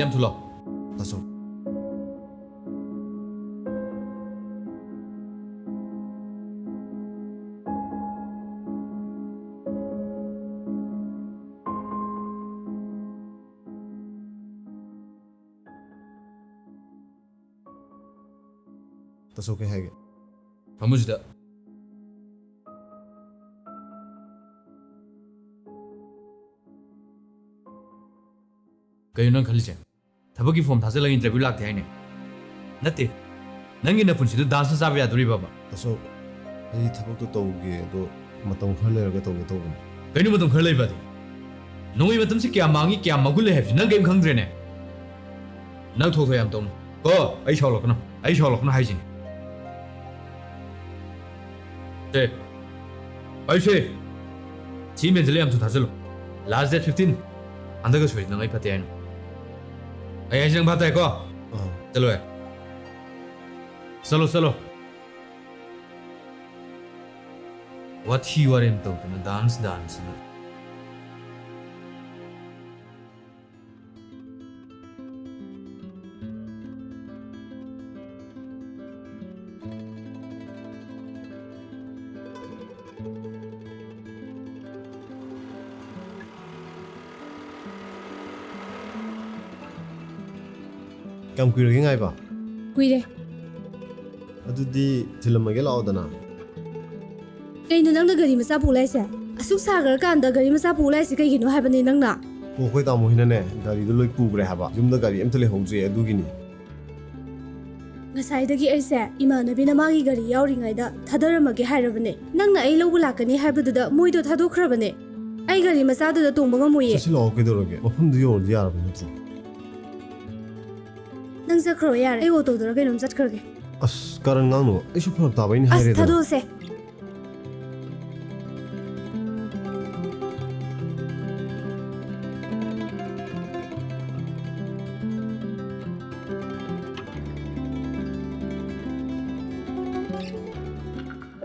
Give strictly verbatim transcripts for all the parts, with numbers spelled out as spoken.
ꯌꯥꯝ ꯊꯨꯂꯣ꯫ ꯇꯥꯆꯧ꯫ ꯇꯥꯆꯧ ꯀꯩ ꯍꯥꯏꯒꯦ? ꯐꯝꯃꯨꯁꯤꯗ꯫ ꯀꯩꯅꯣ ꯅꯪ ꯈꯜꯂꯤꯁꯦ? ꯊꯕꯛꯀꯤ ꯐꯣꯝ ꯊꯥꯖꯤꯜꯂꯒ ꯏꯟꯇꯔꯚ꯭ꯌꯨ ꯂꯥꯛꯇꯦ ꯍꯥꯏꯅꯦ? ꯅꯠꯇꯦ, ꯅꯪꯒꯤ ꯅꯄꯨꯟꯁꯤꯗꯣ ꯗꯥꯟꯁꯅ ꯆꯥꯕ ꯌꯥꯗꯣꯔꯤꯕꯕ? ꯑꯁꯣꯛ, ꯑꯩ ꯊꯕꯛꯇꯣ ꯇꯧꯒꯦ, ꯑꯗꯣ ꯃꯇꯝ ꯈꯔ ꯂꯩꯔꯒ ꯇꯧꯒꯦ ꯇꯧꯕꯅꯦ꯫ ꯀꯩꯅꯣ ꯃꯇꯝ ꯈꯔ ꯂꯩꯕꯗꯤ? ꯅꯣꯡꯃꯩ ꯃꯇꯝꯁꯦ ꯀꯌꯥꯝ ꯃꯥꯡꯉꯤ, ꯀꯌꯥꯝ ꯃꯒꯨꯟ ꯂꯩ ꯍꯥꯏꯕꯁꯤ ꯅꯪ ꯀꯔꯤꯝ ꯈꯪꯗ꯭ꯔꯦꯅꯦ? ꯅꯪ ꯊꯣꯛ ꯊꯣꯛ ꯌꯥꯝ ꯇꯧꯅꯨ ꯀꯣ꯫ ꯑꯩ ꯁꯥꯎꯔꯛꯀꯅꯨ, ꯑꯩ ꯁꯥꯎꯔꯛꯀꯅꯨ ꯍꯥꯏꯁꯤꯅꯤ꯫ ꯁꯦ, ꯄꯥꯏꯁꯦ꯫ ꯁꯤ ꯃꯦꯟꯁꯤꯜꯂ ꯌꯥꯝ ꯊꯨꯅ ꯊꯥꯖꯤꯜꯂꯨ꯫ Last date fifteen꯫ ꯍꯟꯗꯛꯀ ꯁꯣꯏꯗꯅ ꯑꯩ ꯐꯠꯇꯦ ꯍꯥꯏꯅꯨ꯫ ꯑꯩ ꯍꯥꯏꯁꯤ ꯅꯪ ꯚꯥꯞ ꯇꯥꯏꯀꯣ? ꯑꯥ꯫ ꯆꯠꯂꯣ ꯌꯥꯔꯦ꯫ ꯆꯠꯂꯣ, ꯆꯠꯂꯣ꯫ ꯋꯥꯊꯤ ꯋꯥꯔꯦꯝ ꯇꯧꯗꯅ ꯗꯥꯟꯁ, ꯗꯥꯟꯁꯅ꯫ ꯀꯌꯥꯝ ꯀꯨꯏꯔꯒꯦ ꯉꯥꯏꯕ? ꯀꯨꯏꯔꯦ꯫ ꯑꯗꯨꯗꯤ ꯊꯤꯜꯂꯝꯃꯒꯦ ꯂꯥꯛꯑꯣꯗꯅ꯫ ꯀꯩꯅꯣ ꯅꯪꯅ ꯒꯥꯔꯤ ꯃꯆꯥ ꯄꯨ ꯂꯥꯛꯏꯁꯦ? ꯑꯁꯨꯛ ꯁꯥꯈ꯭ꯔꯀꯥꯟꯗ ꯒꯥꯔꯤ ꯃꯆꯥ ꯄꯨ ꯂꯥꯛꯏꯁꯦ ꯀꯩꯒꯤꯅꯣ ꯍꯥꯏꯕꯅꯦ ꯅꯪꯅ? ꯑꯣ, ꯑꯩꯈꯣꯏ ꯇꯥꯃꯣ ꯍꯣꯏꯅꯅꯦ, ꯒꯥꯔꯤꯗꯣ ꯂꯣꯏ ꯄꯨꯈ꯭ꯔꯦ ꯍꯥꯏꯕ, ꯌꯨꯝꯗ ꯒꯥꯔꯤ ꯑꯝꯇ ꯂꯩꯍꯧꯗ꯭ꯔꯦ ꯑꯗꯨꯒꯤꯅꯤ꯫ ꯉꯁꯥꯏꯗꯒꯤ ꯑꯩꯁꯦ ꯏꯃꯥꯟꯅꯕꯤꯅ ꯃꯥꯒꯤ ꯒꯥꯔꯤ ꯌꯥꯎꯔꯤꯉꯩꯗ ꯊꯥꯗꯔꯝꯃꯒꯦ ꯍꯥꯏꯔꯕꯅꯦ꯫ ꯅꯪꯅ ꯑꯩ ꯂꯧꯕ ꯂꯥꯛꯀꯅꯤ ꯍꯥꯏꯕꯗꯨꯗ ꯃꯣꯏꯗꯣ ꯊꯥꯗꯣꯛꯈ꯭ꯔꯕꯅꯦ꯫ ꯑꯩ ꯒꯥꯔꯤ ꯃꯆꯥꯗꯨꯗ ꯇꯣꯡꯕ ꯉꯝꯃꯣꯏꯌꯦ꯫ ꯆꯠꯁꯤꯜꯂꯛꯑꯣ, ꯀꯩꯗꯧꯔꯒꯦ? ꯃꯐꯝꯗꯨ ꯌꯧꯔꯗꯤ ꯌꯥꯔꯕ ꯅꯠꯇ꯭ꯔꯣ? ꯅꯪ ꯆꯠꯈ꯭ꯔꯣ ꯌꯥꯔꯦ, ꯑꯩ ꯑꯣꯇꯣꯗꯨꯔ ꯀꯩꯅꯣꯝ ꯆꯠꯈ꯭ꯔꯒꯦ꯫ ꯑꯁ, ꯀꯔꯟ ꯉꯥꯡꯅꯨ, ꯑꯩꯁꯨ ꯐꯔꯛ ꯇꯥꯕꯩꯅꯤ ꯑꯁ, ꯍꯥꯏꯔꯦꯗꯅ꯫ ꯊꯥꯗꯣꯛꯑꯁꯦ꯫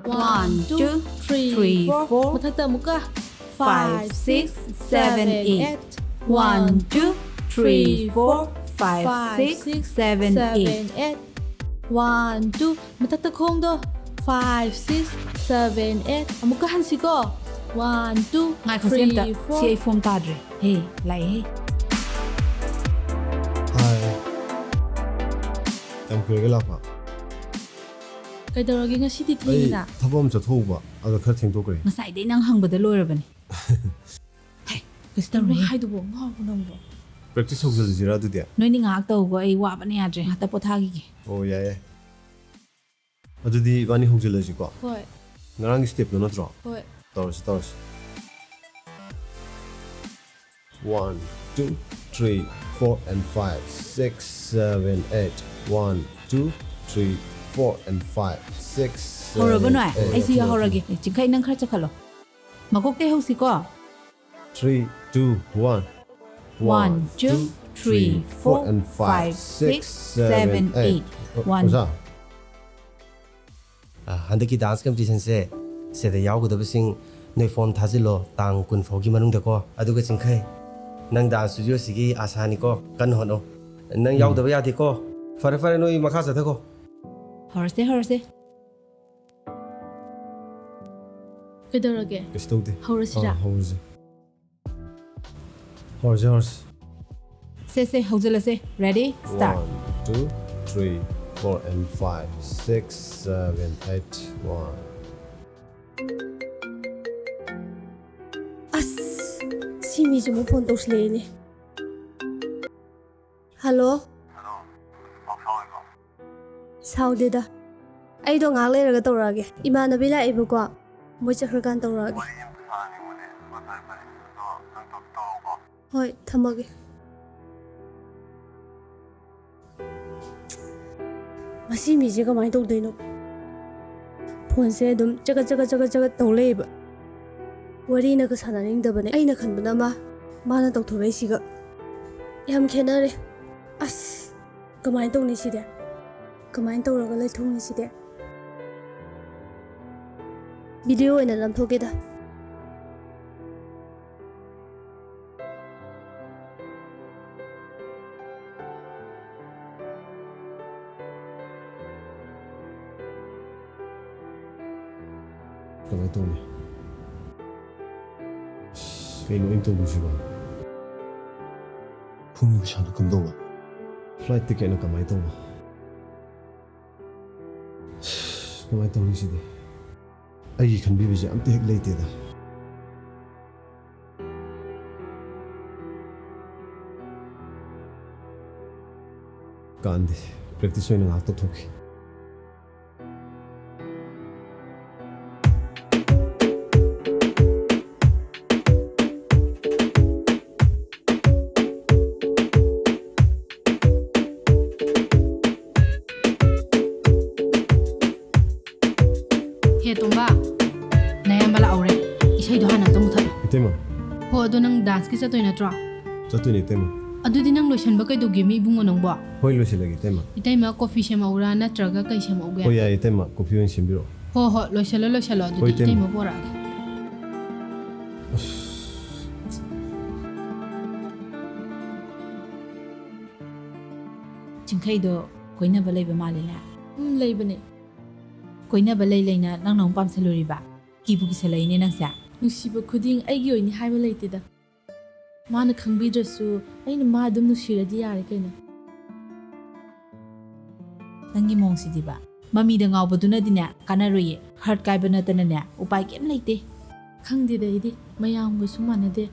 One, two, three, four. ꯃꯊꯛꯇ ꯑꯃꯨꯛꯀ. Five, six, seven, eight. One, two, Three, four, five, six, seven, eight. One, two. ꯃꯊꯛꯇ ꯈꯣꯡꯗꯣ. Five, six, seven, eight. ꯑꯃꯨꯛꯀ ꯍꯟꯁꯤꯀꯣ. One, two, ꯉꯥꯏꯈꯣ, ꯁꯤ ꯑꯝꯇ. Three, four. ꯁꯤ ꯑꯩ ꯐꯣꯝ ꯇꯥꯗ꯭ꯔꯦ. ꯍꯦ, ꯂꯥꯛꯑꯦꯍꯦ. ꯍꯥꯏ꯫ ꯌꯥꯝ ꯀꯨꯏꯔꯒ ꯂꯥꯛꯄ? ꯀꯩꯗꯧꯔꯒꯦ ꯉꯁꯤꯗꯤ ꯑꯩ ꯊꯦꯡꯉꯤꯅ? ꯊꯕꯛ ꯑꯃ ꯆꯠꯊꯣꯛꯎꯕ, ꯑꯗꯣ ꯈꯔ ꯊꯦꯡꯗꯣꯛꯈ꯭ꯔꯦ꯫ ꯉꯁꯥꯏꯗꯩ ꯅꯪ ꯍꯪꯕꯗ ꯂꯣꯏꯔꯕꯅꯦ꯫ ꯍꯦ, ꯀꯩꯁꯨ ꯇꯧꯔꯣꯏꯍꯦ꯫ ꯍꯥꯏꯗꯨꯕꯨ ꯉꯥꯎꯕ ꯅꯪꯕꯣ? Practice ꯍꯧꯖꯤꯜꯂꯁꯤꯔꯥ ꯑꯗꯨꯗꯤ? ꯅꯣꯏꯅꯤ ꯉꯥꯏꯍꯥꯛ ꯇꯧꯒꯣ, ꯑꯩ ꯋꯥꯕꯅ ꯌꯥꯗ꯭ꯔꯦ, ꯉꯥꯛꯇ ꯄꯣꯊꯥꯈꯤꯒꯦ꯫ ꯑꯣ, ꯌꯥꯏ, ꯌꯥꯏ꯫ ꯑꯗꯨꯗꯤ ꯏꯕꯥꯅꯤ ꯍꯧꯖꯤꯜꯂꯁꯤꯀꯣ? ꯍꯣꯏ꯫ ꯉꯔꯥꯡꯒꯤ stepꯇꯣ ꯅꯠꯇ꯭ꯔꯣ? ꯍꯣꯏ꯫ ꯇꯧꯔꯁꯤ, ꯇꯧꯔꯁꯤ꯫ One, two, three, four and five, six, seven, eight. One, two, three, four and five, six, seven, eight. ꯍꯧꯔꯕ ꯅꯣꯏ? ꯑꯩꯁꯨ ꯌꯥꯎꯍꯧꯔꯒꯦ꯫ ꯑꯦ, ꯆꯤꯡꯈꯩ, ꯅꯪ ꯈꯔ ꯆꯠꯈꯠꯂꯣ꯫ ꯃꯀꯣꯛꯇꯩ ꯍꯧꯁꯤꯀꯣ꯫ Three, two, one. One, two, three, four, five, six, seven, eight. One. ꯑꯣꯖꯥ꯫ ꯑ, ꯍꯟꯗꯛꯀꯤ dance competitionꯁꯦ ꯁꯤꯗ ꯌꯥꯎꯒꯗꯕꯁꯤꯡ ꯅꯣꯏ form ꯊꯥꯖꯤꯜꯂꯣ ꯇꯥꯡ ꯀꯨꯟ ꯐꯥꯎꯒꯤ ꯃꯅꯨꯡꯗꯀꯣ꯫ ꯑꯗꯨꯒ ꯆꯤꯡꯈꯩ, ꯅꯪ dance studioꯁꯤꯒꯤ ꯑꯥꯁꯥꯅꯤꯀꯣ, ꯀꯟꯅ ꯍꯣꯠꯅꯧ꯫ ꯅꯪ ꯎꯝ꯫ ꯌꯥꯎꯗꯕ ꯌꯥꯗꯦꯀꯣ꯫ ꯐꯔꯦ, ꯐꯔꯦ, ꯅꯣꯏ ꯃꯈꯥ ꯆꯠꯊꯈꯣ꯫ ꯍꯧꯔꯁꯦ, ꯍꯧꯔꯁꯦ꯫ ꯀꯩꯗꯧꯔꯒꯦ? ꯀꯩꯁꯨ ꯇꯧꯗꯦ꯫ ꯍꯧꯔꯁꯤꯔꯥ? ꯑꯥ, ꯍꯧꯔꯁꯦ꯫ ꯍꯧꯔꯁꯦ, ꯍꯧꯔꯁꯦ꯫ ꯁꯦ, ꯁꯦ, ꯍꯧꯖꯤꯜꯂꯁꯦ꯫ Ready, start. One, two, three, four and five, six, seven, eight, one. ꯑꯁ, ꯁꯤ ꯃꯤꯁꯦ ꯑꯃꯨꯛ phone ꯇꯧꯁꯤꯜꯂꯛꯑꯦꯅꯦ꯫ Hello? Hello. ꯄꯥꯎ ꯁꯥꯎꯔꯤꯕꯣ? ꯁꯥꯎꯗꯦꯗ꯫ ꯑꯩꯗꯣ ꯉꯥꯏꯍꯥꯛ ꯂꯩꯔꯒ ꯇꯧꯔꯛꯑꯒꯦ꯫ ꯏꯃꯥꯟꯅꯕꯤ ꯂꯥꯛꯑꯦꯕꯀꯣ꯫ ꯃꯣꯏ ꯆꯠꯈ꯭ꯔꯀꯥꯟ ꯇꯧꯔꯛꯑꯒꯦ꯫ ꯋꯥꯔꯤ ꯑꯃ ꯁꯥꯟꯅꯅꯤꯡꯕꯅꯦ꯫ ꯍꯣꯏ, ꯐꯔꯦ, ꯐꯔꯦ꯫ ꯑꯗꯣ ꯅꯪ ꯇꯧ-, ꯇꯧꯔꯣꯀꯣ꯫ ꯍꯣꯏ, ꯊꯝꯃꯒꯦ꯫ ꯃꯁꯤ ꯃꯤꯁꯦ ꯀꯃꯥꯏꯅ ꯇꯧꯗꯣꯏꯅꯣ? Phoneꯁꯦ ꯑꯗꯨꯝ ꯆꯒꯠ ꯆꯒꯠ ꯆꯒꯠ ꯆꯒꯠ ꯇꯧ ꯂꯩꯌꯦꯕ꯫ ꯋꯥꯔꯤꯅꯒ ꯁꯥꯟꯅꯅꯤꯡꯗꯕꯅꯦ꯫ ꯑꯩꯅ ꯈꯟꯕꯅ ꯑꯃ, ꯃꯥꯅ ꯇꯧꯊꯣꯔꯛꯏꯁꯤꯒ ꯌꯥꯝ ꯈꯦꯠꯅꯔꯦ꯫ ꯑꯁ, ꯀꯃꯥꯏꯅ ꯇꯧꯅꯤ ꯁꯤꯗꯤ? ꯀꯃꯥꯏꯅ ꯇꯧꯔꯒ ꯂꯩꯊꯣꯛꯅꯤ ꯁꯤꯗꯤ? Video ꯑꯣꯏꯅ ꯅꯝꯊꯣꯛꯀꯦꯗ꯫ ꯀꯃꯥꯏꯅ ꯇꯧꯅꯤ? ꯑꯁ, ꯀꯩꯅꯣ ꯑꯩꯅ ꯇꯧꯗꯣꯏꯁꯤꯕꯣ? ꯈꯣꯡꯒꯤ ꯄꯩꯁꯥꯗꯣ ꯀꯝꯗꯧꯕ? Flight ticketꯅ ꯀꯃꯥꯏꯅ ꯇꯧꯕ? ꯑꯁ, ꯀꯃꯥꯏꯅ ꯇꯧꯅꯤ ꯁꯤꯗꯤ? ꯑꯩꯒꯤ ꯈꯟꯕꯤꯕꯁꯦ ꯑꯝꯇ ꯍꯦꯛ ꯂꯩꯇꯦꯗ꯫ ꯀꯥꯟꯗꯦ, practice ꯑꯣꯏꯅ ꯉꯥꯏꯍꯥꯛ ꯇꯧꯊꯣꯛꯈꯤ꯫ ꯍꯦ ꯇꯣꯝꯕ, ꯅꯌꯥꯝꯕ ꯂꯥꯛꯍꯧꯔꯦ꯫ ꯏꯁꯩꯗꯣ ꯍꯥꯟꯅ ꯑꯝꯇ ꯃꯨꯊꯠꯂꯣ꯫ ꯏꯇꯩꯃ꯫ ꯍꯣ, ꯑꯗꯣ ꯅꯪ danceꯀꯤ ꯆꯠꯇꯣꯏ ꯅꯠꯇ꯭ꯔꯣ? ꯆꯠꯇꯣꯏꯅꯦ, ꯏꯇꯩꯃ꯫ ꯑꯗꯨꯗꯤ ꯅꯪ ꯂꯣꯏꯁꯟꯕ ꯀꯩꯗꯧꯒꯦꯃꯤ, ꯏꯕꯨꯡꯉꯣ ꯅꯪꯕꯣ? ꯍꯣꯏ, ꯂꯣꯏꯁꯤꯜꯂꯒꯦ, ꯏꯇꯩꯃ꯫ ꯏꯇꯩꯃ, coffee ꯁꯦꯝꯃꯛꯎꯔꯥ ꯅꯠꯇ꯭ꯔꯒ ꯀꯩ ꯁꯦꯝꯃꯛꯎꯒꯦ? ꯍꯣꯏ, ꯌꯥꯏꯌꯦ, ꯏꯇꯩꯃ, coffee ꯑꯣꯏꯅ ꯁꯦꯝꯕꯤꯔꯛꯑꯣ꯫ ꯍꯣ, ꯍꯣ, ꯂꯣꯏꯁꯜꯂꯣ, ꯂꯣꯏꯁꯜꯂꯣ, ꯑꯗꯨꯗꯤ ꯍꯣꯏ, ꯏꯇꯩꯃ꯫ ꯏꯇꯩꯃ ꯄꯣꯔꯛꯑꯒꯦ꯫ ꯑꯁ꯫ ꯆꯤꯡꯈꯩꯗꯣ ꯀꯣꯏꯅꯕ ꯂꯩꯕ ꯃꯥꯜꯂꯦꯅꯦ꯫ ꯎꯝ, ꯂꯩꯕꯅꯦ꯫ ꯀꯣꯏꯅꯕ ꯂꯩ ꯂꯩꯅ ꯅꯪꯅ ꯑꯃꯨꯛ ꯄꯥꯝꯁꯜꯂꯨꯔꯤꯕ? ꯀꯤꯕꯨ ꯀꯤꯁꯜꯂꯛꯏꯅꯦ ꯅꯪꯁꯦ꯫ ꯅꯨꯡꯁꯤꯕ ꯈꯨꯗꯤꯡ ꯑꯩꯒꯤ ꯑꯣꯏꯅꯤ ꯍꯥꯏꯕ ꯂꯩꯇꯦꯗ꯫ ꯃꯥꯅ ꯈꯪꯕꯤꯗ꯭ꯔꯁꯨ ꯑꯩꯅ ꯃꯥ ꯑꯗꯨꯝ ꯅꯨꯡꯁꯤꯔꯗꯤ ꯌꯥꯔꯦ ꯀꯩꯅꯣ꯫ ꯅꯪꯒꯤ ꯃꯑꯣꯡꯁꯤꯗꯤꯕ, ꯃꯃꯤꯗ ꯉꯥꯎꯕꯗꯨꯅꯗꯤꯅꯦ ꯀꯥꯟꯅꯔꯣꯏꯌꯦ, heart ꯀꯥꯏꯕ ꯅꯠꯇꯅꯅꯦ ꯎꯄꯥꯏ ꯀꯩꯝ ꯂꯩꯇꯦ꯫ ꯈꯪꯗꯦꯗ ꯑꯩꯗꯤ, ꯃꯌꯥꯝꯒꯁꯨ ꯃꯥꯟꯅꯗꯦ꯫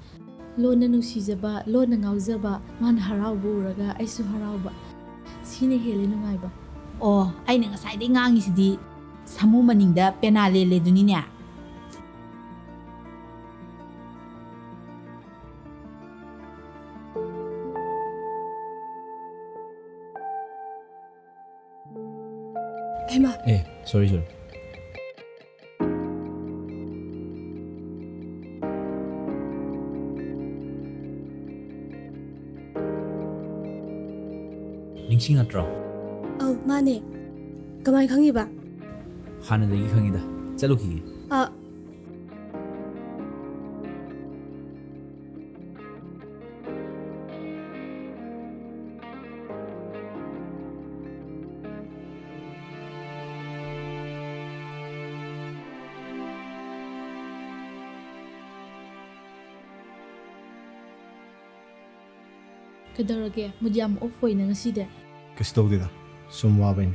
ꯂꯣꯟꯅ ꯅꯨꯡꯁꯤꯖꯕ, ꯂꯣꯟꯅ ꯉꯥꯎꯖꯕ, ꯃꯥꯅ ꯍꯔꯥꯎꯕ ꯎꯔꯒ ꯑꯩꯁꯨ ꯍꯔꯥꯎꯕ, ꯁꯤꯅ ꯍꯦꯜꯂꯦ ꯅꯨꯡꯉꯥꯏꯕ꯫ ꯑꯣ, ꯑꯩꯅ ꯉꯁꯥꯏꯗꯩ ꯉꯥꯡꯉꯤꯁꯤꯗꯤ ꯁꯥꯃꯨ ꯃꯅꯤꯡꯗ ꯄꯦꯅꯥ ꯂꯦꯜꯂꯦꯗꯨꯅꯤꯅꯦ꯫ ꯍꯩꯃꯥ꯫ ꯑꯦ, sorry, sorry. ꯅꯤꯡꯁꯤꯡꯉꯛꯇ꯭ꯔꯣ? ꯑꯧ, ꯃꯥꯅꯦ꯫ ꯀꯃꯥꯏ ꯈꯪꯉꯤꯕ? ꯍꯥꯟꯅꯗꯒꯤ ꯈꯪꯉꯤꯗ꯫ ꯆꯠꯂꯨꯈꯤꯒꯦ꯫ ꯑ, ꯀꯩꯗꯧꯔꯒꯦ? ꯃꯨꯗ ꯌꯥꯝ ꯑꯣꯐ ꯑꯣꯏꯅ ꯉꯁꯤꯗꯤ꯫ ꯀꯩꯁꯨ ꯇꯧꯗꯦꯗ, ꯁꯨꯝ ꯋꯥꯕꯩꯅꯤ꯫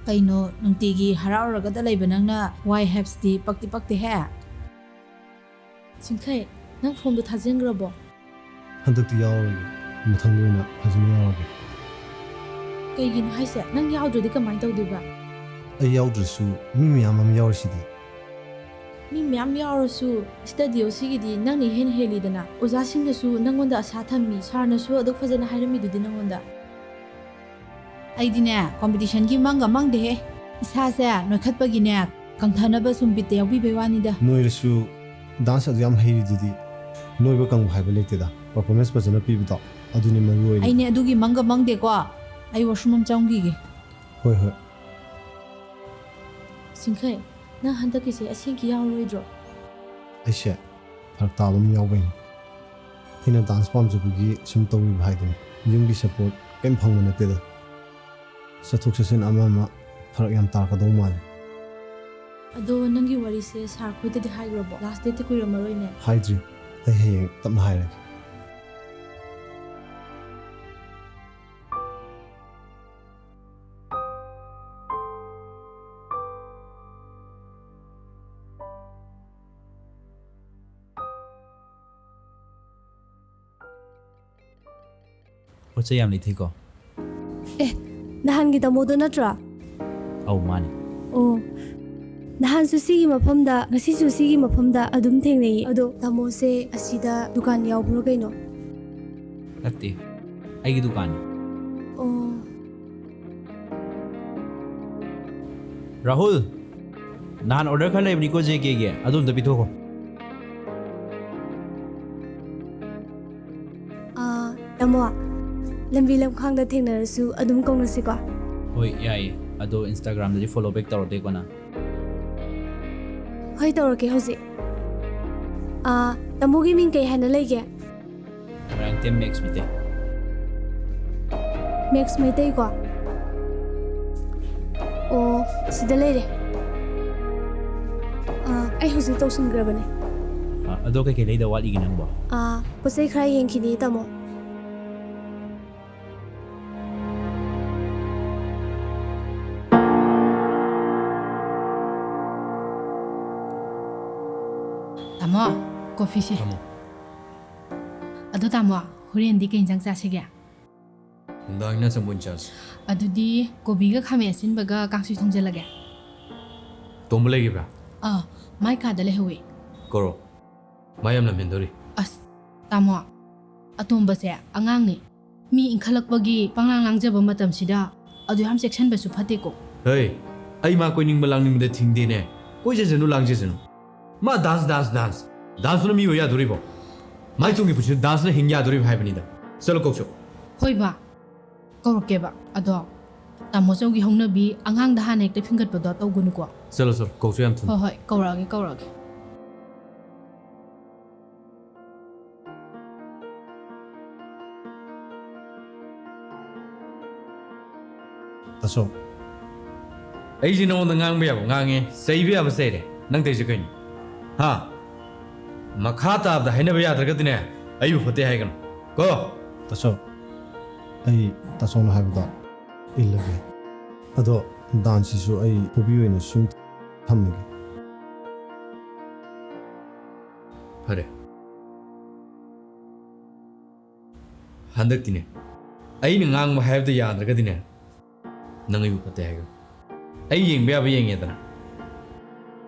ꯀꯩꯅꯣ, ꯅꯨꯡꯇꯤꯒꯤ ꯍꯔꯥꯎꯔꯒꯗ ꯂꯩꯕ ꯅꯪꯅ ꯋꯥꯏ ꯍꯥꯏꯕꯁꯤꯗꯤ ꯄꯛꯇꯤ ꯄꯛꯇꯦꯍꯦ꯫ ꯁꯤꯡꯈꯩ, ꯅꯪ ꯐꯣꯝꯗꯣ ꯊꯥꯖꯤꯟꯈ꯭ꯔꯕꯣ? ꯍꯟꯗꯛꯇꯤ ꯌꯥꯎꯔꯔꯣꯏꯒꯦ, ꯃꯊꯪꯗ ꯑꯣꯏꯅ ꯐꯖꯅ ꯌꯥꯎꯔꯒꯦ꯫ ꯀꯩꯒꯤꯅꯣ ꯍꯥꯏꯁꯦ? ꯅꯪ ꯌꯥꯎꯗ꯭ꯔꯗꯤ ꯀꯃꯥꯏꯅ ꯇꯧꯗꯣꯏꯕ? ꯑꯩ ꯌꯥꯎꯗ꯭ꯔꯁꯨ ꯃꯤ ꯃꯌꯥꯝ ꯑꯃ ꯌꯥꯎꯔꯤꯁꯤꯗꯤ꯫ ꯃꯤ ꯃꯌꯥꯝ ꯌꯥꯎꯔꯁꯨ ꯁ꯭ꯇꯗꯤ ꯑꯁꯤꯒꯤꯗꯤ ꯅꯪꯅ ꯏꯍꯦꯟ ꯍꯦꯜꯂꯤꯗꯅ꯫ ꯑꯣꯖꯥꯁꯤꯡꯅꯁꯨ ꯅꯪꯉꯣꯟꯗ ꯑꯁꯥ ꯊꯝꯃꯤ, ꯁꯥꯔꯅꯁꯨ ꯑꯗꯨꯛ ꯐꯖꯅ ꯍꯥꯏꯔꯝꯃꯤꯗꯨꯗꯤ ꯅꯪꯉꯣꯟꯗ꯫ ꯑꯩꯗꯤꯅꯦ, ꯀꯣꯝꯄꯤꯇꯤꯁꯟꯒꯤ ꯃꯪꯒ ꯃꯪꯗꯦꯍꯦ꯫ ꯏꯁꯥꯁꯦ ꯅꯣꯏꯈꯠꯄꯒꯤꯅꯦ, ꯀꯪꯊꯅꯕ ꯁꯨꯝ ꯕꯤꯠꯇ ꯌꯥꯎꯕꯤꯕꯩ ꯋꯥꯅꯤꯗ꯫ ꯅꯣꯏꯔꯁꯨ ꯗꯥꯟꯁ ꯑꯗꯨ ꯌꯥꯝ ꯍꯩꯔꯤꯗꯨꯗꯤ꯫ ꯅꯣꯏꯕ ꯀꯪꯕ ꯍꯥꯏꯕ ꯂꯩꯇꯦꯗ, ꯄꯔꯐꯣꯔꯃꯦꯟꯁ ꯐꯖꯅ ꯄꯤꯕꯗꯣ ꯑꯗꯨꯅꯤ ꯃꯔꯨ ꯑꯣꯏꯔꯤꯗꯣ꯫ ꯑꯩꯅꯦ ꯑꯗꯨꯒꯤ ꯃꯪꯒ ꯃꯪꯗꯦꯀꯣ꯫ ꯑꯩ ꯋꯥꯁꯔꯨꯝ ꯑꯃ ꯆꯪꯈꯤꯒꯦ꯫ ꯍꯣꯏ ꯍꯣꯏ꯫ ꯁꯤꯡꯈꯩ, ꯅꯪ ꯍꯟꯗꯛꯀꯤꯁꯦ ꯑꯁꯦꯡꯀꯤ ꯌꯥꯎꯔꯣꯏꯗ꯭ꯔꯣ? ꯑꯩꯁꯦ ꯐꯔꯛ ꯇꯥꯕ ꯑꯃ ꯌꯥꯎꯕꯩꯅꯤ꯫ ꯑꯩꯅ ꯗꯥꯟꯁ ꯄꯥꯝꯖꯕꯒꯤ ꯁꯨꯝ ꯇꯧꯔꯤꯕ ꯍꯥꯏꯗꯨꯅꯤ꯫ ꯌꯨꯝꯒꯤ ꯁꯄꯣꯔꯠ ꯀꯩꯝ ꯐꯪꯕ ꯅꯠꯇꯦꯗ꯫ ꯆꯠꯊꯣꯛ ꯆꯠꯁꯤꯟ ꯑꯃ ꯑꯃ ꯐꯔꯛ ꯌꯥꯝ ꯇꯥꯔꯛꯀꯗꯧ ꯃꯥꯜꯂꯤ꯫ ꯑꯗꯣ ꯅꯪꯒꯤ ꯋꯥꯔꯤꯁꯦ ꯁꯥꯔ ꯈꯣꯏꯗꯗꯤ ꯍꯥꯏꯈ꯭ꯔꯕꯣ? ꯂꯥꯁ ꯗꯦꯠꯇꯤ ꯀꯨꯏꯔꯝꯃꯔꯣꯏꯅꯦ꯫ ꯍꯥꯏꯗ꯭ꯔꯤ, ꯑꯩ ꯍꯌꯦꯡ ꯇꯞꯅ ꯍꯥꯏꯔꯒꯦ꯫ ꯄꯣꯠ ꯆꯩ ꯌꯥꯝ ꯂꯩꯊꯩꯀꯣ꯫ ꯅꯍꯥꯟꯒꯤ ꯇꯥꯃꯣꯗꯣ ꯅꯠꯇ꯭ꯔꯣ? ꯑꯧ, ꯃꯥꯅꯦ꯫ ꯑꯣ, ꯅꯍꯥꯟꯁꯨ ꯁꯤꯒꯤ ꯃꯐꯝꯗ, ꯉꯁꯤꯁꯨ ꯁꯤꯒꯤ ꯃꯐꯝꯗ ꯑꯗꯨꯝ ꯊꯦꯡꯅꯩꯌꯦ꯫ ꯑꯗꯣ ꯇꯥꯃꯣꯁꯦ ꯑꯁꯤꯗ ꯗꯨꯀꯥꯟ ꯌꯥꯎꯕ꯭ꯔꯣ ꯀꯩꯅꯣ? ꯅꯠꯇꯦ, ꯑꯩꯒꯤ ꯗꯨꯀꯥꯟꯅꯤ꯫ ꯑꯣ꯫ ꯔꯥꯍꯨꯜ, ꯅꯍꯥꯟ ꯑꯣꯔꯗꯔ ꯈꯔ ꯂꯩꯕꯅꯤꯀꯣ ꯖꯦ ꯀꯦꯒꯤ, ꯑꯗꯨ ꯑꯝꯇ ꯄꯤꯊꯣꯛꯈꯣ꯫ ꯑꯥ, ꯇꯥꯃꯣ, ꯂꯝꯕꯤ ꯂꯝꯈꯥꯡꯗ ꯊꯦꯡꯅꯔꯁꯨ ꯑꯗꯨꯝ ꯀꯧꯅꯁꯤꯀꯣ꯫ ꯍꯣꯏ, ꯌꯥꯏꯌꯦ꯫ ꯑꯗꯣ ꯏꯟꯁꯇꯥꯒ꯭ꯔꯥꯝꯗꯗꯤ ꯐꯣꯂꯣ ꯕꯦꯛ ꯇꯧꯔꯛꯇꯦꯀꯣ ꯅꯪ? ꯍꯣꯏ, ꯇꯧꯔꯛꯀꯦ ꯍꯧꯖꯤꯛ꯫ ꯑꯥ, ꯇꯥꯃꯣꯒꯤ ꯃꯤꯡ ꯀꯩ ꯍꯥꯏꯅ ꯂꯩꯒꯦ? ꯃꯣꯏꯔꯥꯡꯊꯦꯝ ꯃꯦꯛꯁ ꯃꯩꯇꯩ꯫ ꯃꯦꯛꯁ ꯃꯩꯇꯩꯀꯣ? ꯑꯣ, ꯁꯤꯗ ꯂꯩꯔꯦ꯫ ꯑꯥ, ꯑꯩ ꯍꯧꯖꯤꯛ ꯇꯧꯁꯤꯟꯈ꯭ꯔꯕꯅꯦ꯫ ꯑ, ꯑꯗꯣ ꯀꯩꯀꯩ ꯂꯩꯗꯧ ꯋꯥꯠꯂꯤꯒꯦ ꯅꯪꯕꯣ? ꯑꯥ, ꯄꯣꯠ ꯆꯩ ꯈꯔ ꯌꯦꯡꯈꯤꯅꯤ, ꯇꯥꯃꯣ꯫ ꯑꯥ, ꯀꯣꯐꯤꯁꯦ꯫ ꯊꯝꯃꯣ꯫ ꯑꯗꯣ ꯇꯥꯃꯣ, ꯍꯣꯔꯦꯟꯗꯤ ꯀꯩ ꯏꯟꯖꯥꯡ ꯆꯥꯁꯤꯒꯦ? ꯅꯨꯡꯗꯥꯡꯅ ꯆꯝꯐꯨꯠ ꯆꯥꯁꯤ꯫ ꯑꯗꯨꯗꯤ ꯀꯣꯕꯤꯒ ꯈꯥꯃꯦꯟ ꯑꯁꯤꯟꯕꯒ ꯀꯥꯡꯁꯣꯏ ꯊꯣꯡꯖꯤꯜꯂꯒꯦ꯫ ꯇꯣꯝꯕ ꯂꯩꯈꯤꯕ꯭ꯔꯥ? ꯑꯥ, ꯃꯥꯏ ꯀꯥꯗ ꯂꯩꯍꯧꯋꯤ꯫ ꯀꯧꯔꯣ꯫ ꯃꯥ ꯌꯥꯝ ꯂꯝꯍꯦꯟꯗꯧꯔꯤ꯫ ꯑꯁ, ꯇꯥꯃꯣ, ꯑꯇꯣꯝꯕꯁꯦ ꯑꯉꯥꯡꯅꯤ꯫ ꯃꯤ ꯏꯟꯈꯠꯂꯛꯄꯒꯤ ꯄꯪꯂꯥꯡ ꯂꯥꯡꯖꯕ ꯃꯇꯝꯁꯤꯗ ꯑꯗꯨ ꯌꯥꯝ ꯆꯦꯛꯁꯤꯟꯕꯁꯨ ꯐꯠꯇꯦꯀꯣ꯫ ꯍꯩ, ꯑꯩ ꯃꯥ ꯀꯣꯏꯅꯤꯡꯕ ꯂꯥꯡꯅꯤꯡꯕꯗ ꯊꯤꯡꯗꯦꯅꯦ꯫ ꯀꯣꯏꯖꯁꯅꯨ, ꯂꯥꯡꯖꯁꯅꯨ꯫ ꯃꯥ dance, dance, dance꯫ Danceꯇꯨꯅ ꯃꯤ ꯑꯣꯏ ꯌꯥꯗꯣꯔꯤꯕꯣ? ꯃꯥꯏ ꯇꯨꯡꯒꯤ ꯄꯨꯟꯁꯤꯗ danceꯅ ꯍꯤꯡ ꯌꯥꯗꯣꯔꯤꯕꯣ ꯍꯥꯏꯕꯅꯤꯗ꯫ ꯆꯠꯂꯣ, ꯀꯧꯁꯨ꯫ ꯍꯣꯏ ꯕꯥ, ꯀꯧꯔꯛꯀꯦꯕ꯫ ꯑꯗꯣ ꯇꯥꯃꯣ ꯆꯧꯒꯤ ꯍꯧꯅꯕꯤ ꯑꯉꯥꯡꯗ ꯍꯥꯟꯅ ꯍꯦꯛꯇ ꯐꯤꯡꯒꯠꯄꯗꯣ ꯇꯧꯒꯅꯨꯀꯣ꯫ ꯆꯠꯂꯣ, ꯆꯠꯂꯣ, ꯀꯧꯁꯨ ꯌꯥꯝ ꯊꯨꯅ꯫ ꯍꯣꯏ, ꯍꯣꯏ, ꯀꯧꯔꯛꯑꯒꯦ, ꯀꯧꯔꯛꯑꯒꯦ꯫ ꯇꯥꯆꯧ꯫ ꯑꯩꯁꯦ ꯅꯉꯣꯟꯗ ꯉꯥꯡꯕ ꯌꯥꯕ ꯉꯥꯡꯉꯦ, ꯆꯩꯕ ꯌꯥꯕ ꯆꯩꯔꯦ꯫ ꯅꯪ ꯇꯧꯔꯤꯁꯦ ꯀꯩꯅꯣ? ꯍꯥ? ꯃꯈꯥ ꯇꯥꯕꯗ ꯍꯥꯏꯅꯕ ꯌꯥꯗ꯭ꯔꯒꯗꯤꯅꯦ, ꯑꯩꯕꯨ ꯐꯠꯇꯦ ꯍꯥꯏꯒꯅꯨ꯫ ꯀꯣ? ꯇꯥꯆꯧ, ꯑꯩ ꯇꯥꯆꯧꯅ ꯍꯥꯏꯕꯗꯣ ꯏꯜꯂꯒꯦ꯫ ꯑꯗꯣ danceꯁꯤꯁꯨ ꯑꯩ hobby ꯑꯣꯏꯅ ꯁꯨꯝ ꯊꯝꯃꯒꯦ꯫ ꯐꯔꯦ꯫ ꯍꯟꯗꯛꯇꯤꯅꯦ, ꯑꯩꯅ ꯉꯥꯡꯕ ꯍꯥꯏꯕꯗ ꯌꯥꯗ꯭ꯔꯒꯗꯤꯅꯦ, ꯅꯪ ꯑꯩꯕꯨ ꯐꯠꯇꯦ ꯍꯥꯏꯒꯅꯨ꯫ ꯑꯩ ꯌꯦꯡꯕ ꯌꯥꯕ ꯌꯦꯡꯉꯦꯗꯅ꯫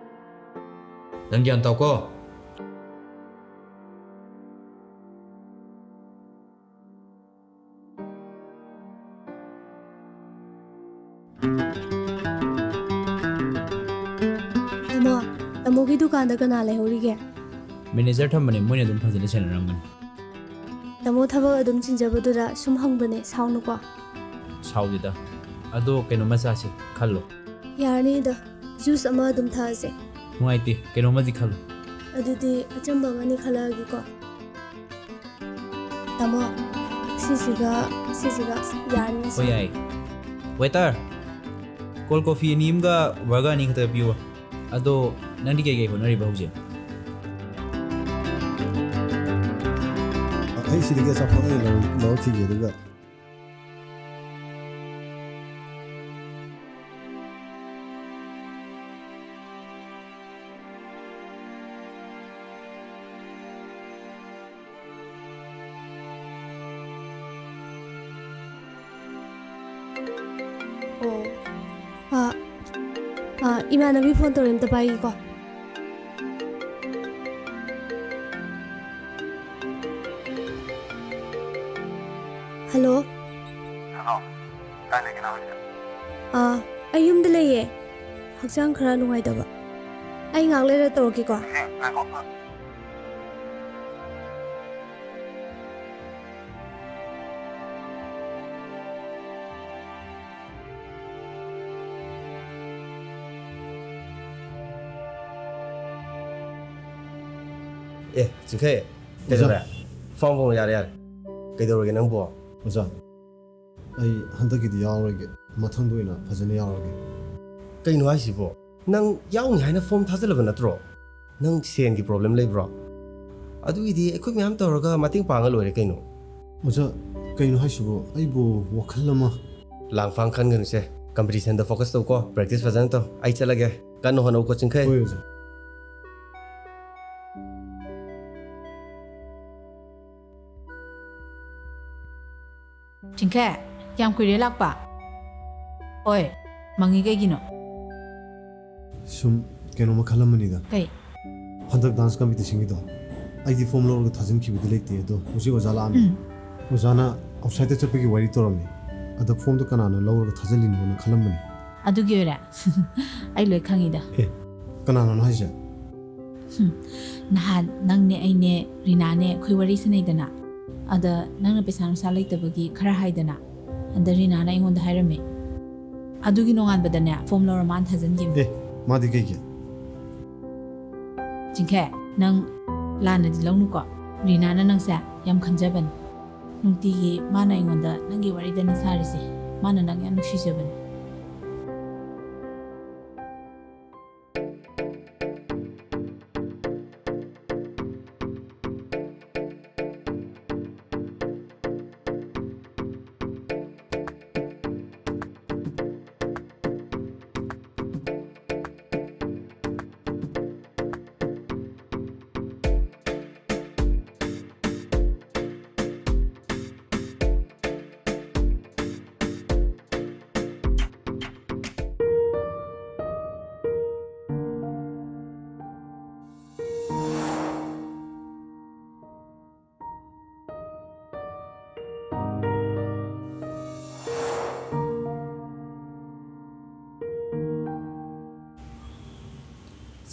ꯅꯪ ꯒ꯭ꯌꯥꯟ ꯇꯥꯎꯀꯣ꯫ ꯇꯥꯃꯣ, ꯇꯥꯃꯣꯒꯤ ꯗꯨꯀꯥꯟꯗ ꯀꯅꯥ ꯂꯩꯍꯧꯔꯤꯒꯦ? Manager ꯊꯝꯕꯅꯦ, ꯃꯣꯏꯅ ꯑꯗꯨꯝ ꯐꯖꯅ ꯁꯦꯟꯅꯔꯝꯒꯅꯤ꯫ ꯇꯥꯃꯣ ꯊꯕꯛ ꯑꯗꯨꯝ ꯆꯤꯟꯖꯕꯗꯨꯗ ꯁꯨꯝ ꯍꯪꯕꯅꯦ, ꯁꯥꯎꯅꯨꯀꯣ꯫ ꯁꯥꯎꯗꯦꯗ꯫ ꯑꯗꯣ ꯀꯩꯅꯣꯝꯃ ꯆꯥꯁꯦ, ꯈꯜꯂꯣ꯫ ꯌꯥꯔꯅꯤꯗ, juice ꯑꯃ ꯑꯗꯨꯝ ꯊꯛꯑꯁꯦ꯫ ꯅꯨꯡꯉꯥꯏꯇꯦ, ꯀꯩꯅꯣꯝꯃꯗꯤ ꯈꯜꯂꯣ꯫ ꯑꯗꯨꯗꯤ ꯑꯆꯝꯕ ꯑꯃꯅꯤ ꯈꯜꯂꯛꯑꯒꯦꯀꯣ꯫ ꯇꯥꯃꯣ, ꯁꯤꯁꯤꯒ, ꯁꯤꯁꯤꯒ ꯌꯥꯔꯅꯤ꯫ ꯍꯣꯏ, ꯌꯥꯏ꯫ Waiter, cold coffee ꯑꯅꯤ ꯑꯃꯒ burger ꯑꯅꯤ ꯈꯛꯇ ꯄꯤꯌꯨ꯫ ꯑꯗꯣ, ꯅꯪꯗꯤ ꯀꯩꯀꯩ ꯍꯣꯠꯅꯔꯤꯕ ꯍꯧꯖꯤꯛ? ꯑꯩ ꯁꯤꯗꯒꯤ ꯑꯆꯥꯄꯣꯠ ꯑꯣꯏꯅ ꯂꯧ-, ꯂꯧꯔꯛꯈꯤꯒꯦ, ꯑꯗꯨꯒ ꯑꯥ, ꯑꯥ, ꯏꯃꯥꯟꯅꯕꯤ ꯐꯣꯟ ꯇꯧꯔꯦ, ꯑꯝꯇ ꯄꯥꯏꯒꯦꯀꯣ꯫ ꯍꯜꯂꯣ꯫ ꯍꯜꯂꯣ꯫ ꯀꯥꯏ ꯂꯩꯒꯦ ꯅꯪ ꯍꯧꯖꯤꯛ? ꯑꯥ, ꯑꯩ ꯌꯨꯝꯗ ꯂꯩꯌꯦ꯫ ꯍꯛꯆꯥꯡ ꯈꯔ ꯅꯨꯡꯉꯥꯏꯇꯕ꯫ ꯑꯩ ꯉꯥꯏꯍꯥꯛ ꯂꯩꯔ ꯇꯧꯔꯛꯀꯦꯀꯣ꯫ ꯏꯆꯦ, ꯉꯥꯏꯈꯣ꯫ ꯑꯦ, ꯆꯤꯡꯈꯩ, ꯑꯣꯖꯥ꯫ ꯀꯩꯗꯧꯔꯦ? ꯐꯝ, ꯐꯝ, ꯌꯥꯔꯦ, ꯌꯥꯔꯦ꯫ ꯀꯩꯗꯧꯔꯒꯦ ꯅꯪꯕꯣ? ꯑꯣꯖꯥ, ꯑꯩ ꯍꯟꯗꯛꯀꯤꯗꯤ ꯌꯥꯎꯔꯣꯏꯒꯦ, ꯃꯊꯪꯗ ꯑꯣꯏꯅ ꯐꯖꯅ ꯌꯥꯎꯔꯒꯦ꯫ ꯀꯩꯅꯣ ꯍꯥꯏꯁꯤꯕꯣ? ꯅꯪ ꯌꯥꯎꯅꯤ ꯍꯥꯏꯅ ꯐꯣꯝ ꯊꯥꯖꯤꯜꯂꯕ ꯅꯠꯇ꯭ꯔꯣ? ꯅꯪ ꯁꯦꯟꯒꯤ ꯄ꯭ꯔꯣꯕ꯭ꯂꯦꯝ ꯂꯩꯕ꯭ꯔꯣ? ꯑꯗꯨꯒꯤꯗꯤ ꯑꯩꯈꯣꯏ ꯃꯌꯥꯝ ꯇꯧꯔꯒ ꯃꯇꯦꯡ ꯄꯥꯡꯉ ꯂꯣꯏꯔꯦ ꯀꯩꯅꯣ꯫ ꯑꯣꯖꯥ, ꯀꯩꯅꯣ ꯍꯥꯏꯁꯤꯕꯣ? ꯑꯩꯕꯨ ꯋꯥꯈꯜ ꯑꯃ ꯂꯥꯡꯐꯥꯡ ꯈꯟꯒꯅꯨꯁꯦ꯫ ꯀꯝꯄꯤꯇꯤꯁꯟꯗ ꯐꯣꯀꯁ ꯇꯧꯀꯣ꯫ ꯄ꯭ꯔꯦꯛꯇꯤꯁ ꯐꯖꯅ ꯇꯧ꯫ ꯑꯩ ꯆꯠꯂꯒꯦ꯫ ꯀꯟꯅ ꯍꯣꯠꯅꯧꯀꯣ, ꯆꯤꯡꯈꯩ꯫ ꯍꯣꯏ, ꯑꯣꯖꯥ꯫ ꯆꯤꯡꯈꯩ, ꯀꯌꯥꯝ ꯀꯨꯏꯔꯦ ꯂꯥꯛꯄ? ꯍꯣꯏ, ꯃꯪꯉꯤ ꯀꯩꯒꯤꯅꯣ? ꯁꯨꯝ ꯀꯩꯅꯣꯝꯃ ꯈꯜꯂꯝꯕꯅꯤꯗ꯫ ꯀꯩ? ꯍꯟꯗꯛ ꯗꯥꯟꯁ ꯀꯝꯄꯤꯇꯤꯁꯟꯒꯤꯗꯣ ꯑꯩꯗꯤ ꯐꯣꯝ ꯂꯧꯔꯒ ꯊꯥꯖꯤꯟꯈꯤꯕꯗꯤ ꯂꯩꯇꯦ, ꯑꯗꯣ ꯍꯧꯖꯤꯛ ꯑꯣꯖꯥ ꯂꯥꯛꯑꯝꯃꯤ꯫ ꯎꯝ꯫ ꯑꯣꯖꯥꯅ ꯑꯥꯎꯠꯁꯥꯏꯗꯇ ꯆꯠꯄꯒꯤ ꯋꯥꯔꯤ ꯇꯧꯔꯝꯃꯤ꯫ ꯑꯗ ꯐꯣꯝꯗꯣ ꯀꯅꯥꯅ ꯂꯧꯔꯒ ꯊꯥꯖꯤꯜꯂꯤꯅꯣꯅ ꯈꯜꯂꯝꯕꯅꯤ꯫ ꯑꯗꯨꯒꯤ ꯑꯣꯏꯔꯦ? ꯑꯩ ꯂꯣꯏ ꯈꯪꯉꯤꯗ꯫ ꯑꯦ, ꯀꯅꯥꯅꯅꯣ ꯍꯥꯏꯁꯦ? ꯍꯨꯝ, ꯅꯍꯥꯟ ꯅꯪꯅꯦ, ꯑꯩꯅꯦ, ꯔꯤꯅꯥꯅꯦ, ꯑꯩꯈꯣꯏ ꯋꯥꯔꯤ ꯁꯥꯟꯅꯩꯗꯅ꯫ ꯑꯗ ꯅꯪꯅ ꯄꯩꯁꯥ ꯅꯨꯡꯁꯥ ꯂꯩꯇꯕꯒꯤ ꯈꯔ ꯍꯥꯏꯗꯅ꯫ ꯑꯗ ꯔꯤꯅꯥꯅ ꯑꯩꯉꯣꯟꯗ ꯍꯥꯏꯔꯝꯃꯦ꯫ ꯑꯗꯨꯒꯤ ꯅꯣꯡꯉꯥꯟꯕꯗꯅꯦ, ꯐꯣꯝ ꯂꯧꯔ ꯃꯥꯅ ꯊꯥꯖꯤꯟꯈꯤꯕꯅꯦ꯫ ꯑꯦ, ꯃꯥꯗꯤ ꯀꯩꯒꯤ? ꯆꯤꯡꯈꯩ, ꯅꯪ ꯂꯥꯟꯅꯗꯤ ꯂꯧꯅꯨꯀꯣ꯫ ꯔꯤꯅꯥꯅ ꯅꯪꯁꯦ ꯌꯥꯝ ꯈꯟꯖꯕꯅꯤ꯫ ꯅꯨꯡꯇꯤꯒꯤ ꯃꯥꯅ ꯑꯩꯉꯣꯟꯗ ꯅꯪꯒꯤ ꯋꯥꯔꯤꯗꯅꯤ ꯁꯥꯔꯤꯁꯦ꯫ ꯃꯥꯅ ꯅꯪ ꯌꯥꯝ ꯅꯨꯡꯁꯤꯖꯕꯅꯤ꯫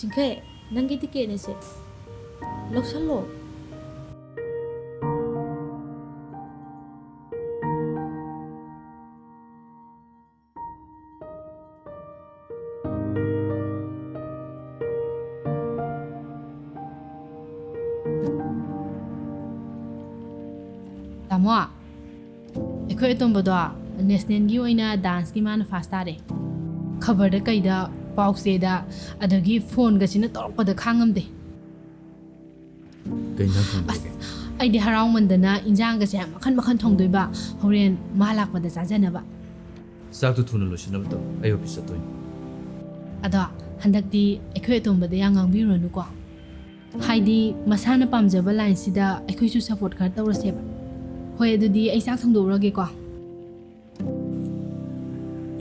ꯆꯤꯡꯈꯩ, ꯅꯪꯒꯤ ꯇꯤꯀꯦꯠꯅꯦ ꯁꯦ꯫ ꯂꯧꯁꯜꯂꯣ꯫ ꯇꯥꯃꯣ, ꯑꯩꯈꯣꯏ ꯑꯇꯣꯝꯕꯗꯣ ꯅꯦꯁꯅꯦꯜꯒꯤ ꯑꯣꯏꯅ ꯗꯥꯟꯁꯀꯤ ꯃꯥꯅ ꯐꯥꯔꯁ ꯇꯥꯔꯦ꯫ ꯈꯕꯔꯗ ꯀꯩꯗ, ꯄꯥꯎꯆꯦꯗ, ꯑꯗꯒꯤ ꯐꯣꯟꯒꯁꯤꯅ ꯇꯧꯔꯛꯄꯗ ꯈꯥꯡꯉꯝꯗꯦ꯫ ꯀꯩ ꯏꯟꯖꯥꯡ ꯊꯣꯡꯗꯣꯏꯒꯦ? ꯑꯁ, ꯑꯩꯗꯤ ꯍꯔꯥꯎꯃꯟꯗꯅ ꯏꯟꯖꯥꯡꯒꯁꯦ ꯃꯈꯟ ꯃꯈꯟ ꯊꯣꯡꯗꯣꯏꯕ, ꯍꯣꯔꯦꯟ ꯃꯥ ꯂꯥꯛꯄꯗ ꯆꯥꯖꯅꯕ꯫ ꯆꯥꯛꯇꯨ ꯊꯨꯅ ꯂꯣꯏꯁꯤꯟꯅꯕ ꯇꯧ, ꯑꯩ ꯑꯣꯐꯤꯁ ꯆꯠꯇꯣꯏꯅꯤ꯫ ꯑꯗꯣ ꯍꯟꯗꯛꯇꯤ ꯑꯩꯈꯣꯏ ꯑꯇꯣꯝꯕꯗ ꯌꯥꯝ ꯉꯥꯡꯕꯤꯔꯨꯔꯅꯨꯀꯣ꯫ ꯍꯥꯏꯗꯤ ꯃꯁꯥꯅ ꯄꯥꯝꯖꯕ ꯂꯥꯏꯟꯁꯤꯗ ꯑꯩꯈꯣꯏꯁꯨ ꯁꯞꯄꯣꯔꯠ ꯈꯔ ꯇꯧꯔꯁꯦꯕ꯫ ꯍꯣꯏ, ꯑꯗꯨꯗꯤ ꯑꯩ ꯆꯥꯛ ꯊꯣꯡꯗꯣꯛꯎꯔꯒꯦꯀꯣ꯫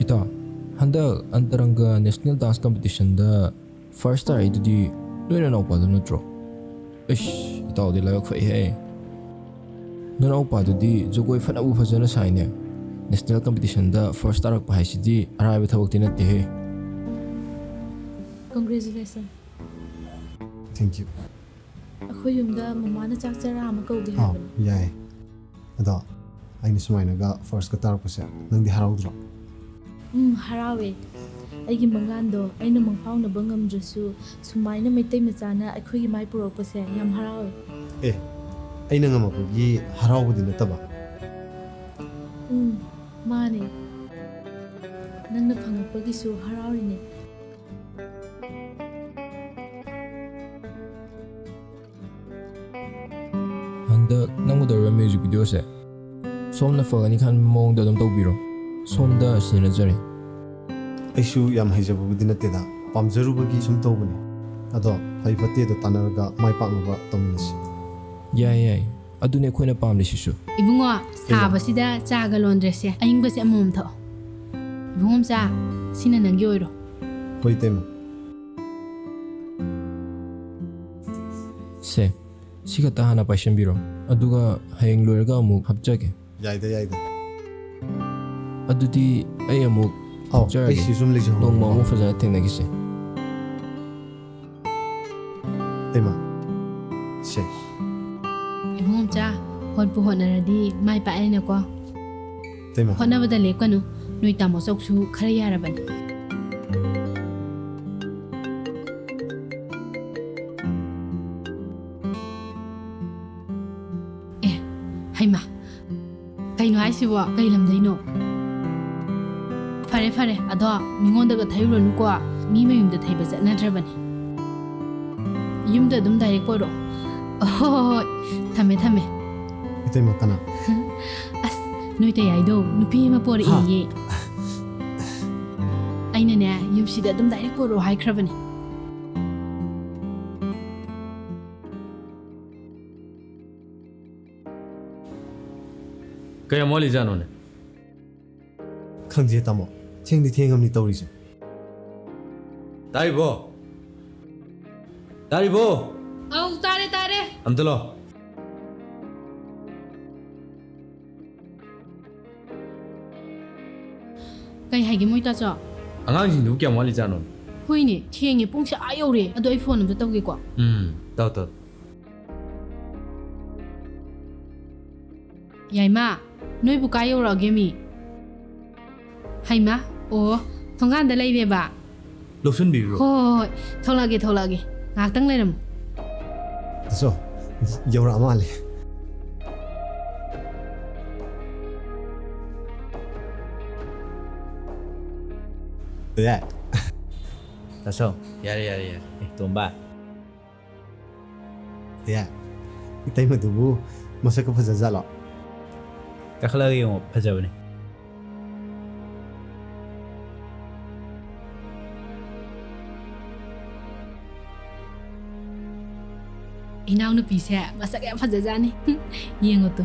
ꯏꯇꯥꯎ, ꯍꯟꯗꯛ ꯑꯟꯇꯔꯪꯒ ꯅꯦꯁꯅꯦꯜ ꯗꯥꯟꯁ ꯀꯝꯄꯤꯇꯤꯁꯟꯗ ꯐꯥꯔꯁ ꯇꯥꯔꯛꯏꯗꯨꯗꯤ ꯅꯣꯏ ꯅꯅꯥꯎꯄꯥꯗꯨ ꯅꯠꯇ꯭ꯔꯣ? ꯏꯁ, ꯏꯇꯥꯎꯗꯤ ꯂꯥꯏꯕꯛ ꯐꯩꯍꯦ꯫ ꯅꯅꯥꯎꯄꯥꯗꯨꯗꯤ ꯖꯒꯣꯏ ꯐꯅꯕꯨ ꯐꯖꯅ ꯁꯥꯏꯅꯦ꯫ ꯅꯦꯁꯅꯦꯜ ꯀꯝꯄꯤꯇꯤꯁꯟꯗ ꯐꯥꯔꯁ ꯇꯥꯔꯛꯄ ꯍꯥꯏꯁꯤꯗꯤ ꯑꯔꯥꯏꯕ ꯊꯕꯛꯇꯤ ꯅꯠꯇꯦꯍꯦ꯫ Congratulations꯫ Thank you꯫ ꯑꯩꯈꯣꯏ ꯌꯨꯝꯗ ꯃꯃꯥꯅ ꯆꯥꯛ ꯆꯔꯥ ꯑꯃ ꯀꯧꯒꯦ ꯑꯥ, ꯍꯥꯏꯕꯅꯤ꯫ ꯌꯥꯏ꯫ ꯑꯗꯣ ꯑꯩꯅ ꯁꯨꯃꯥꯏꯅꯒ ꯐꯥꯔꯁꯀ ꯇꯥꯔꯛꯄꯁꯦ ꯅꯪꯗꯤ ꯍꯔꯥꯎꯗ꯭ꯔꯣ? ꯎꯝ, ꯍꯔꯥꯎꯋꯦ꯫ ꯑꯩꯒꯤ ꯃꯪꯂꯥꯟꯗꯣ ꯑꯩꯅ ꯃꯪꯐꯥꯎꯅꯕ ꯉꯝꯗ꯭ꯔꯁꯨ, ꯁꯨꯃꯥꯏꯅ ꯃꯩꯇꯩ ꯃꯆꯥꯅ ꯑꯩꯈꯣꯏꯒꯤ ꯃꯥꯏ ꯄꯨꯔꯛꯄꯁꯦ ꯌꯥꯝ ꯍꯔꯥꯎꯋꯦ꯫ ꯑꯦ, ꯑꯩꯅ ꯉꯝꯃꯛꯄꯒꯤ ꯍꯔꯥꯎꯕꯗꯤ ꯅꯠꯇꯕ? ꯎꯝ, ꯃꯥꯅꯦ꯫ ꯅꯪꯅ ꯐꯪꯉꯛꯄꯒꯤꯁꯨ ꯍꯔꯥꯎꯔꯤꯅꯦ꯫ ꯍꯟꯗꯛ ꯅꯝꯒꯗꯧꯔꯤꯕ ꯃ꯭ꯌꯨꯖꯤꯛ ꯚꯤꯗꯤꯑꯣꯁꯦ ꯁꯣꯝꯅ ꯐꯒꯅꯤ ꯈꯟꯕ ꯃꯑꯣꯡꯗ ꯑꯗꯨꯝ ꯇꯧꯕꯤꯔꯣ꯫ ꯁꯣꯝꯗ ꯁꯤꯟꯅꯖꯔꯦ꯫ ꯑꯩꯁꯨ ꯌꯥꯝ ꯍꯩꯖꯕꯕꯨꯗꯤ ꯅꯠꯇꯦꯗ, ꯄꯥꯝꯖꯔꯨꯕꯒꯤ ꯁꯨꯝ ꯇꯧꯕꯅꯤ꯫ ꯑꯗꯣ ꯐꯩ ꯐꯠꯇꯦꯗꯣ ꯇꯥꯟꯅꯔꯒ ꯃꯥꯏ ꯄꯥꯛꯅꯕ ꯇꯧꯃꯤꯟꯅꯁꯤ꯫ ꯌꯥꯏ, ꯌꯥꯏ꯫ ꯑꯗꯨꯅꯦ ꯑꯩꯈꯣꯏꯅ ꯄꯥꯝꯂꯤꯁꯤꯁꯨ꯫ ꯏꯕꯨꯡꯉꯣ, ꯁꯥꯕꯁꯤꯗ ꯆꯥꯒ ꯂꯣꯟꯗ꯭ꯔꯦꯁꯦ꯫ ꯑꯏꯪꯕꯁꯦ ꯑꯃꯃꯝ ꯊꯛꯑꯣ꯫ ꯏꯕꯨꯡꯉꯣꯝꯆꯥ, ꯁꯤꯅ ꯅꯪꯒꯤ ꯑꯣꯏꯔꯣ꯫ ꯍꯣꯏ, ꯏꯇꯩꯃ꯫ ꯁꯦ, ꯁꯤ ꯈꯛꯇ ꯍꯥꯟꯅ ꯄꯥꯏꯁꯟꯕꯤꯔꯣ, ꯑꯗꯨꯒ ꯍꯌꯦꯡ ꯂꯣꯏꯔꯒ ꯑꯃꯨꯛ ꯍꯥꯞꯆꯒꯦ꯫ ꯌꯥꯏꯗ, ꯌꯥꯏꯗ꯫ ꯑꯗꯨꯗꯤ ꯑꯩ ꯑꯃꯨꯛ ꯑꯧ, ꯊꯣꯛꯆꯔꯒꯦ꯫ ꯑꯩ ꯁꯤ ꯁꯨꯝ ꯂꯩꯖꯍꯧꯔꯒꯦꯀꯣ꯫ ꯅꯣꯡꯃ ꯑꯃꯨꯛ ꯐꯖꯅ ꯊꯦꯡꯅꯈꯤꯁꯦ꯫ ꯄꯨ ꯍꯣꯠꯅꯔꯗꯤ ꯃꯥꯏ ꯄꯥꯛꯑꯦꯅꯀꯣ꯫ ꯏꯇꯩꯃ꯫ ꯍꯣꯠꯅꯕꯗ ꯂꯦꯞꯀꯅꯨ꯫ ꯅꯣꯏ ꯇꯥꯃꯣ ꯆꯧꯁꯨ ꯈꯔ ꯌꯥꯔꯕꯅꯤ꯫ ꯑꯦ, ꯍꯩꯃꯥ, ꯀꯩꯅꯣ ꯍꯥꯏꯁꯤꯕꯣ? ꯀꯩ ꯂꯝꯗꯩꯅꯣ? ꯐꯔꯦ, ꯐꯔꯦ, ꯑꯗꯣ ꯃꯤꯉꯣꯟꯗꯒ ꯊꯩꯔꯨꯔꯅꯨꯀꯣ꯫ ꯃꯤ ꯃꯌꯨꯝꯗ ꯊꯩꯕ ꯆꯠꯅꯗ꯭ꯔꯕꯅꯤ꯫ ꯌꯨꯝꯗ ꯑꯗꯨꯝ direct ꯄꯣꯔꯛꯑꯣ꯫ ꯍꯣꯏ, ꯍꯣꯏ, ꯍꯣꯏ꯫ ꯊꯝꯃꯦ, ꯊꯝꯃꯦ꯫ ꯏꯇꯩꯃ, ꯀꯅꯥ? ꯑꯁ, ꯅꯣꯏ ꯇꯌꯥꯏꯗꯣ ꯅꯨꯄꯤ ꯑꯃ ꯄꯣꯔꯛꯑꯦꯌꯦ꯫ ꯍꯥ? ꯑꯩꯅꯅꯦ, ꯌꯨꯝꯁꯤꯗ ꯑꯗꯨꯝ direct ꯄꯣꯔꯛꯑꯣ ꯍꯥꯏꯈ꯭ꯔꯕꯅꯤ꯫ ꯀꯌꯥꯝ ꯋꯥꯠꯂꯤꯖꯥꯠꯅꯣꯅꯦ? ꯈꯪꯗꯦ, ꯇꯥꯃꯣ꯫ ꯊꯦꯡꯗꯤ ꯊꯦꯡꯉꯝꯅꯤ ꯇꯧꯔꯤꯁꯦ꯫ ꯇꯥꯔꯤꯕꯣ? ꯇꯥꯔꯤꯕꯣ? ꯑꯧ, ꯇꯥꯔꯦ, ꯇꯥꯔꯦ꯫ ꯑꯝꯇ ꯂꯥꯛꯑꯣ꯫ ꯀꯩ ꯍꯥꯏꯒꯦ, ꯃꯣꯏ ꯇꯥꯆꯧ? ꯑꯉꯥꯡꯁꯤꯡꯗꯨꯕꯨ ꯀꯌꯥꯝ ꯋꯥꯠꯂꯤꯖꯥꯠꯅꯣ? ꯍꯣꯏꯅꯦ, ꯊꯦꯡꯉꯦ, ꯄꯨꯡꯁꯦ ꯑꯥ ꯌꯧꯔꯦ꯫ ꯑꯗꯣ ꯑꯩ phone ꯑꯝꯇ ꯇꯧꯒꯦꯀꯣ꯫ ꯎꯝ, ꯇꯧ, ꯇꯧ꯫ ꯌꯥꯏꯃ, ꯅꯣꯏꯕꯨ ꯀꯥꯏ ꯌꯧꯔꯛꯑꯒꯦ ꯃꯤ? ꯍꯩꯃ, ꯑꯣ, ꯊꯣꯡꯒꯥꯟꯗ ꯂꯩꯔꯦꯕ? ꯂꯧꯁꯤꯟꯕꯤꯕ꯭ꯔꯣ? ꯍꯣꯏ, ꯍꯣꯏ, ꯍꯣꯏ, ꯊꯣꯛꯂꯛꯑꯒꯦ, ꯊꯣꯛꯂꯛꯑꯒꯦ, ꯉꯥꯏꯍꯥꯛꯇꯪ ꯂꯩꯔꯝꯃꯨ꯫ ꯑꯆꯣ, ꯌꯧꯔꯛꯑ ꯃꯥꯜꯂꯦ꯫ ꯗꯥ꯫ ꯇꯥꯆꯧ, ꯌꯥꯔꯦ, ꯌꯥꯔꯦ, ꯌꯥꯔꯦ꯫ ꯑꯦ, ꯇꯣꯝꯕ꯫ ꯑꯦ, ꯏꯇꯩꯃꯗꯨꯕꯨ ꯃꯁꯛꯀ ꯐꯖꯖꯥꯠꯂꯣ? ꯀꯥꯈꯠꯂꯒ ꯌꯦꯡꯉꯣ, ꯐꯖꯕꯅꯦ꯫ ꯏꯅꯥꯎꯅꯨꯄꯤꯁꯦ ꯃꯁꯛ ꯌꯥꯝ ꯐꯖꯖꯥꯠꯅꯤ꯫ ꯌꯦꯡꯉꯣ ꯇꯨ꯫